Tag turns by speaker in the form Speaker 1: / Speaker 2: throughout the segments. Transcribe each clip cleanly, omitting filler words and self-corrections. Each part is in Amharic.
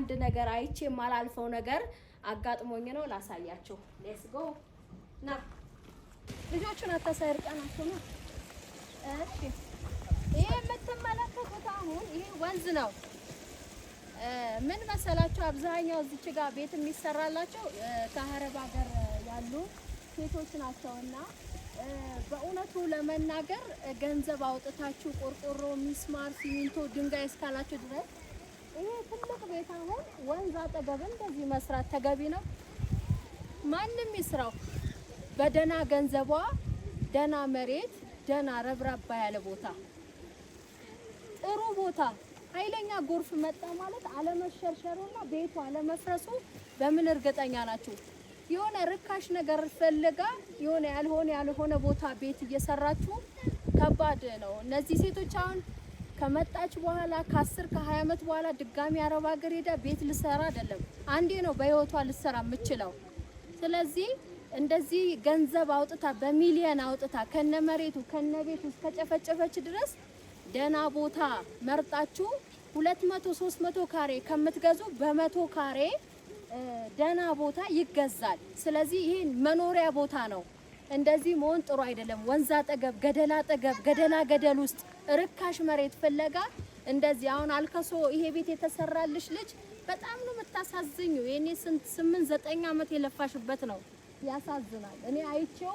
Speaker 1: አንድ ነገር አይቼ የማላልፈው ነገር አጋጥሞኝ ነው፣ ላሳያችሁ። Let's go። ና፣ ልጆቹን አታሳይ፣ እርቃናቸው ነው። እሺ፣ ይሄ የምትመለከቱት አሁን ይሄ ወንዝ ነው። ምን መሰላችሁ፣ አብዛኛው እዚች ጋር ቤት የሚሰራላቸው ከአረብ ሀገር ያሉ ሴቶች ናቸውና በእውነቱ ለመናገር ገንዘብ አውጥታችሁ ቆርቆሮ፣ ሚስማር፣ ሲሚንቶ፣ ድንጋይ እስካላችሁ ድረስ ይሄ ትልቅ ቤት አሁን ወንዝ አጠገብ እንደዚህ መስራት ተገቢ ነው? ማንም ይስራው በደና ገንዘቧ፣ ደና መሬት፣ ደና ረብራባ ያለ ቦታ፣ ጥሩ ቦታ። ኃይለኛ ጎርፍ መጣ ማለት አለመሸርሸሩና ቤቱ አለመፍረሱ በምን እርግጠኛ ናችሁ? የሆነ ርካሽ ነገር ፈልጋ የሆነ ያልሆነ ያልሆነ ቦታ ቤት እየሰራችሁ ከባድ ነው። እነዚህ ሴቶች አሁን ከመጣች በኋላ ከ10 ከ20 ዓመት በኋላ ድጋሚ አረብ ሀገር ሄዳ ቤት ልሰራ አይደለም፣ አንዴ ነው በህይወቷ ልሰራ የምችለው። ስለዚህ እንደዚህ ገንዘብ አውጥታ፣ በሚሊየን አውጥታ ከነ መሬቱ ከነ ቤቱ እስከጨፈጨፈች ድረስ ደህና ቦታ መርጣችሁ 200 300 ካሬ ከምትገዙ በ100 ካሬ ደህና ቦታ ይገዛል። ስለዚህ ይሄ መኖሪያ ቦታ ነው። እንደዚህ መሆን ጥሩ አይደለም። ወንዝ አጠገብ፣ ገደል አጠገብ፣ ገደላ ገደል ውስጥ ርካሽ መሬት ፍለጋ እንደዚህ አሁን አልከሶ ይሄ ቤት የተሰራልሽ ልጅ በጣም ነው የምታሳዝኙ። የኔ ስንት 8 9 ዓመት የለፋሽበት ነው። ያሳዝናል። እኔ አይቼው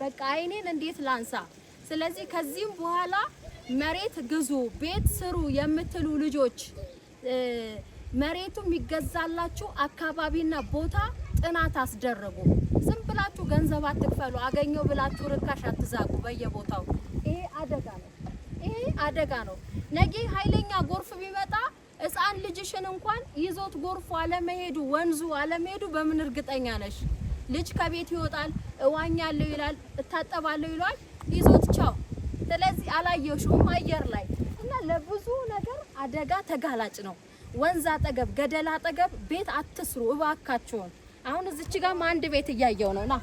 Speaker 1: በቃ አይኔን እንዴት ላንሳ? ስለዚህ ከዚህም በኋላ መሬት ግዙ፣ ቤት ስሩ የምትሉ ልጆች መሬቱ የሚገዛላችሁ አካባቢና ቦታ ጥናት አስደረጉ። ዝም ብላችሁ ገንዘብ አትክፈሉ። አገኘው ብላችሁ ርካሽ አትዛጉ በየቦታው። ይሄ አደጋ ነው። ይሄ አደጋ ነው። ነገ ኃይለኛ ጎርፍ ቢመጣ ሕፃን ልጅሽን እንኳን ይዞት ጎርፉ አለመሄዱ፣ ወንዙ አለመሄዱ በምን እርግጠኛ ነሽ? ልጅ ከቤት ይወጣል፣ እዋኛለሁ ይላል፣ እታጠባለሁ ይሏል፣ ይዞት ቻው። ስለዚህ አላየሽውም አየር ላይ እና ለብዙ ነገር አደጋ ተጋላጭ ነው። ወንዝ አጠገብ፣ ገደል አጠገብ ቤት አትስሩ እባካችሁን። አሁን እዚች ጋርም አንድ ቤት እያየው ነው። ና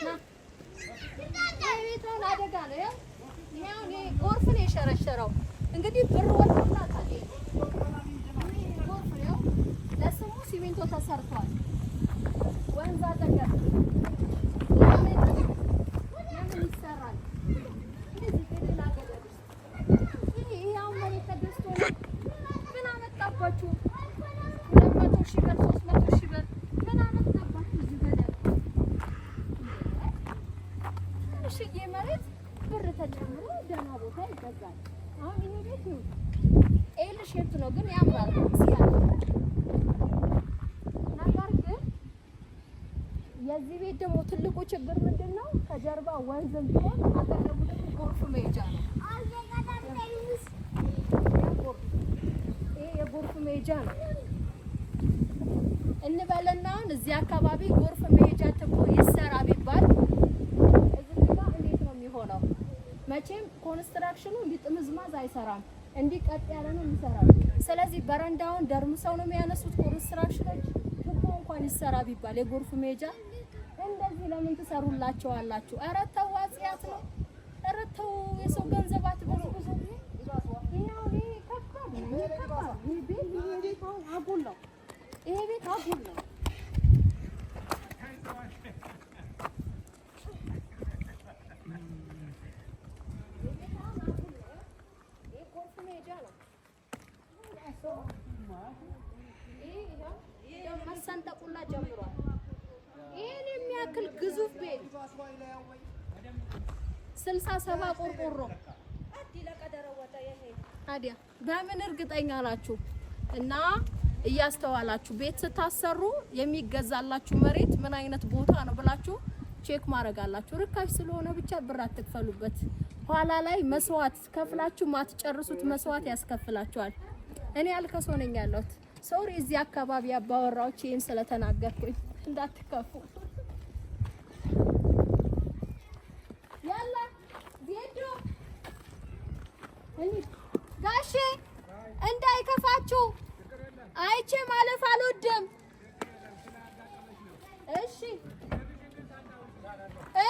Speaker 1: ና፣ ይሄ ቤት አሁን አደጋ ነው። ይኸው ይሄ አሁን ይሄ ጎርፍ ነው የሸረሸረው። እንግዲህ ብር ወጥቶላታል። ይሄ ጎርፍ ነው። ለስሙ ሲሚንቶ ተሰርቷል። ወንዝ አጠገብ ለምን ለምን ይሰራል? እንደዚህ ገደላ ገደል ውስጥ ይሄ አሁን መሬት ተገዝቶ ነው። ምን አመጣባችሁ? 200,000 ብር፣ 300,000 ብር ምን አመጣባችሁ እዚህ ገደል? ትንሽዬ መሬት ብር ተጨምሮ ደህና ቦታ ይገዛል። አሁን ይሄ ቤት ይሁን L shape ነው፣ ግን ያምራል ሲያምር። ነገር ግን የዚህ ቤት ደግሞ ትልቁ ችግር ምንድን ነው? ከጀርባ ወንዝም ቢሆን አጠገቡ ደግሞ ጎርፍ መሄጃ ነው። ይሄ የጎርፍ መሄጃ ነው እንበልና አሁን እዚህ አካባቢ ጎርፍ መሄጃ ትቦ ይሰራ ቢባል እዚህ ጋር እንዴት ነው የሚሆነው? መቼም construction ኑ እንዲህ ጥምዝማዝ አይሰራም። እንዲህ ቀጥ ያለ ነው የሚሰራው። ስለዚህ በረንዳውን ደርምሰው ነው የሚያነሱት construction ኖች። ቱቦ እንኳን ይሰራ ቢባል የጎርፍ መሄጃ እንደዚህ ለምን ትሰሩላቸዋላችሁ? ኧረ ተው፣ አጽያት ነው። ኧረ ተው፣ የሰው ገንዘብ አትበዝብዙ። ይሄ አሁን ይሄ ከባድ ነው። ይሄ ከባድ ነው። ይሄ ቤት አሁን አጉል ነው። ይሄ ቤት አጉል ነው። ይሄ ቤት አሁን አጉል ነው። ይሄ ጎርፍ መሄጃ ነው። ይሄ ይኸው መሰንጠቁላ ጀምሯል። ይሄን የሚያክል ግዙፍ ቤት 67 ቆርቆሮ ታዲያ በምን እርግጠኛ ናችሁ? እና እያስተዋላችሁ ቤት ስታሰሩ የሚገዛላችሁ መሬት ምን አይነት ቦታ ነው ብላችሁ check ማድረግ አላችሁ። ርካሽ ስለሆነ ብቻ ብር አትክፈሉበት። ኋላ ላይ መስዋዕት ከፍላችሁ ማትጨርሱት መስዋዕት ያስከፍላችኋል። እኔ አልከሶ ነኝ ያለሁት። Sorry፣ እዚህ አካባቢ አባወራዎች ይህን ስለተናገርኩኝ እንዳትከፉ። يلا ዜዶ ጋሼ እንዳይከፋችሁ አይቼ ማለፍ አልወድም። እሺ እ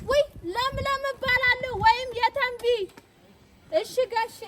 Speaker 1: ውይ ለምለም እባላለሁ ወይም የተንቢ። እሺ ጋሼ።